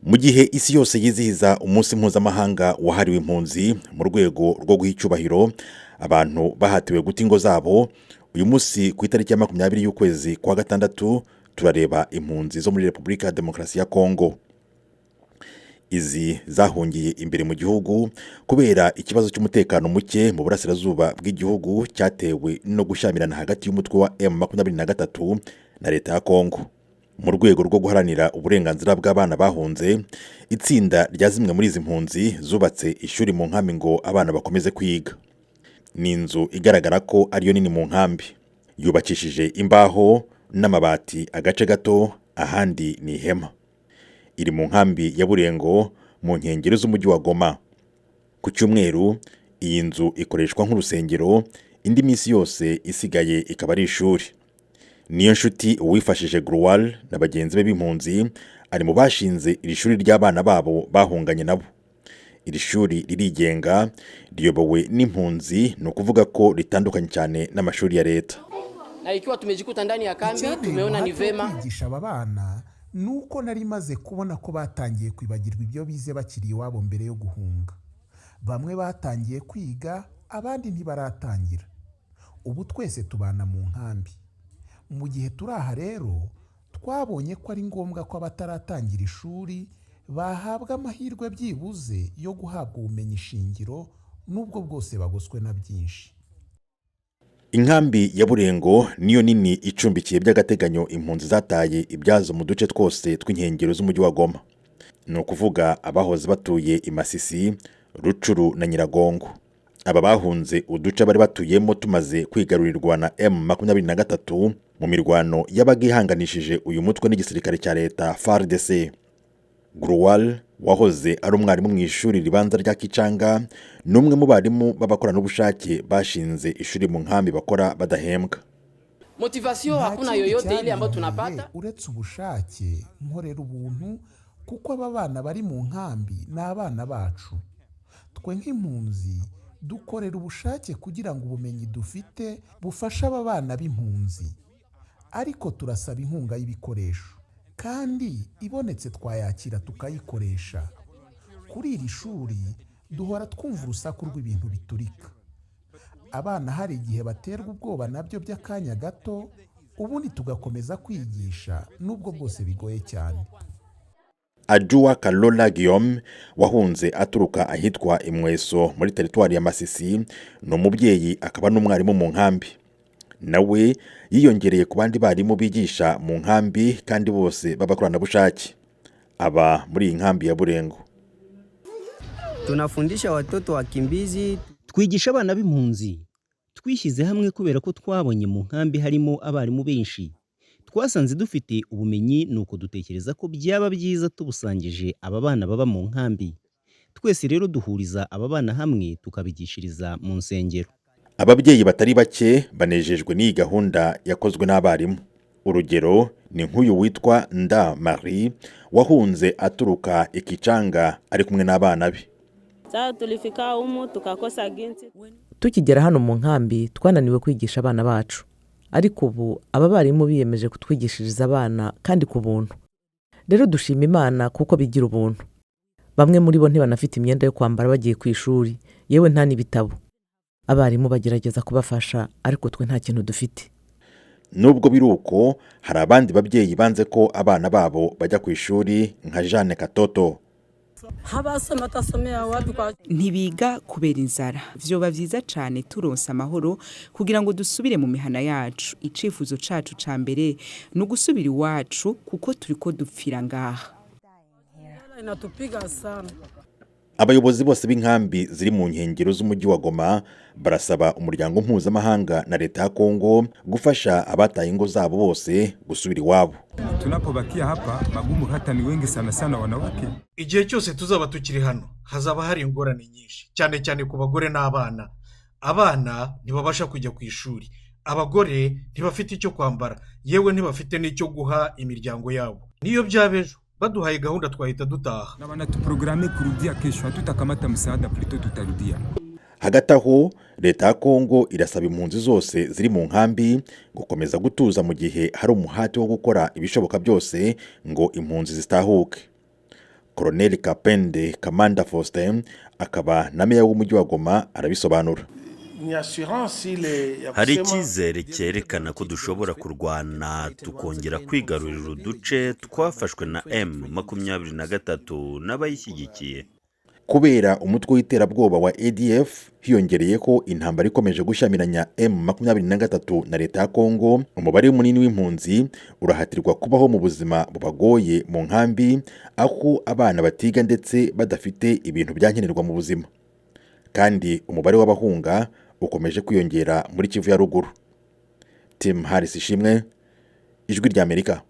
Mu gihe isi yose yizihiza umunsi mpuzamahanga wahariwe impunzi mu rwego rwo guha icyubahiro abantu bahatiwe guta ingo zabo, uyu munsi ku itariki ya 20 y'ukwezi kwa gatandatu turareba impunzi zo muri Repubulika ya Demokarasi ya Kongo. Izi zahungiye imbere mu gihugu kubera ikibazo cy'umutekano muke mu burasirazuba bw'igihugu cyatewe no gushyamirana hagati y'umutwe wa M23 na leta ya Kongo. Mu rwego rwo guharanira uburenganzira bw'abana bahunze, itsinda rya zimwe muri izi mpunzi zubatse ishuri mu nkambi ngo abana bakomeze kwiga. Ni inzu igaragara ko ariyo nini mu nkambi, yubakishije imbaho n'amabati agace gato, ahandi ni ihema. Iri mu nkambi ya Burengo mu nkengero z'umujyi wa Goma. Ku cyumweru iyi nzu ikoreshwa nk'urusengero, indi minsi yose isigaye ikaba ari ishuri. Niyo nshuti uwifashije Gruwal na bagenzi be b'impunzi ari mu bashinze iri shuri ry'abana babo bahunganye nabo. Iri shuri ririgenga, riyobowe n'impunzi, ni ukuvuga ko ritandukanye cyane n'amashuri ya leta. Na ikiwa tumejikuta ndani ya kambi, Icyanteye tumeona ni umuhate wo vema kwigisha aba bana ni uko nari maze kubona ko batangiye kwibagirwa ibyo bize bakiri iwabo mbere yo guhunga. Bamwe batangiye kwiga, abandi ntibaratangira. Ubu twese tubana mu nkambi. Mu gihe turi aha rero, twabonye ko ari ngombwa ko abataratangira ishuri bahabwa amahirwe byibuze yo guhabwa ubumenyi shingiro, nubwo bwose bagoswe na byinshi. Inkambi ya Burengo niyo nini icumbikiye by'agateganyo impunzi zataye ibyazo mu duce twose tw'inkengero z'umujyi wa Goma. Ni ukuvuga abahoze batuye i Masisi, Rucuru na Nyiragongo. Aba bahunze uduce bari batuyemo tumaze kwigarurirwa na M23 mu mirwano yabaga ihanganishije uyu mutwe n'igisirikare cya leta FARDC. Gruwal wahoze ari umwarimu mu ishuri ribanza rya Kicanga ni umwe mu barimu b'abakoranabushake bashinze ishuri mu nkambi bakora badahembwa. Motivation Nta hakuna kindi yoyote ile ambayo cyabinteye tunapata. uretse ubushake. Nkorera ubuntu kuko aba bana bari mu nkambi ni abana bacu. Twe nk'impunzi dukorera ubushake kugira ngo ubumenyi dufite bufashe aba bana b'impunzi, ariko turasaba inkunga y'ibikoresho, kandi ibonetse twayakira tukayikoresha. Kuri iri shuri duhora twumva urusaku rw'ibintu biturika. Abana hari igihe baterwa ubwoba nabyo by'akanya gato, ubundi tugakomeza kwigisha nubwo bwose bigoye cyane. Ajua Kalola Guillaume wahunze aturuka ahitwa Imweso muri teritwari ya Masisi ni umubyeyi akaba n'umwarimu mu nkambi. Nawe yiyongereye ku bandi barimu bigisha mu nkambi kandi bose b'abakoranabushake. Aba muri iyi nkambi ya Burengo. Tunafundisha watoto wakimbizi. Twigisha abana b'impunzi twishyize hamwe kubera ko twabonye mu nkambi harimo abarimu benshi. Twasanze dufite ubumenyi, nuko dutekereza ko byaba byiza tubusangije aba bana baba mu nkambi. Twese rero duhuriza aba bana hamwe tukabigishiriza mu nsengero. Ababyeyi batari bake banejejwe n'iyi gahunda yakozwe n'abarimu. Urugero ni nk'uyu witwa Nda Marie wahunze aturuka Ikicanga ari kumwe n'abana be. Sasa tulifika humu tukakosa ginsi. Tukigera hano mu nkambi twananiwe kwigisha abana bacu, ariko ubu aba barimu biyemeje kutwigishiriza abana kandi ku buntu. Rero dushima Imana kuko bigira ubuntu. Bamwe muri bo ntibanafite imyenda yo kwambara bagiye ku ishuri, yewe nta n'ibitabo. Abarimu bagerageza kubafasha, ariko twe nta kintu dufite. Nubwo biri uko, hari abandi babyeyi banze ko abana babo bajya ku ishuri nka Jeanne Katoto. Habasoma atasomea wapi kwa Ntibiga kubera inzara. Vyoba vyiza cane turonse amahoro kugira ngo dusubire mu mihana yacu. Icifuzo cacu ca mbere ni ugusubira iwacu kuko turiko dupfira ngaha. Inatupiga sana. Abayobozi bose b'inkambi ziri mu nkengero z'umujyi wa Goma barasaba umuryango mpuzamahanga na leta ya Kongo gufasha abataye ingo zabo bose gusubira iwabo. Tunapobakia hapa magumu hata ni wengi, sana sana wanawake. Igihe cyose tuzaba tukiri hano hazaba hari ingorane nyinshi, cyane cyane ku bagore n'abana. Abana ntibabasha kujya ku ishuri, abagore ntibafite icyo kwambara, yewe ntibafite n'icyo guha imiryango yabo. Niyo byaba ejo baduhaye gahunda twahita dutaha. Na wanatuprogramme kurudia kesho, hatutakamata msaada, plutôt tutarudia. Hagati aho, leta ya Kongo irasaba impunzi zose ziri mu nkambi gukomeza gutuza mu gihe hari umuhati wo gukora ibishoboka byose ngo impunzi zitahuke. Koroneli Kapende Kamanda Faustin, akaba na meya w'umujyi wa Goma, arabisobanura. Ni assurance ile ya Hari kusema icyizere cyerekana ko dushobora kurwana tukongera kwigarurira uduce twafashwe na M23 n'abayishyigikiye. Kubera umutwe w'iterabwoba wa ADF, hiyongereye ko intambara ikomeje gushyamiranya M23 na leta ya Kongo, umubare munini w'impunzi urahatirwa kubaho mu buzima bubagoye mu nkambi, aho abana batiga ndetse badafite ibintu byankenerwa mu buzima, kandi umubare w'abahunga ukomeje kwiyongera muri Kivu ya Ruguru. Tim Harris Ishimwe, Ijwi ry'Amerika.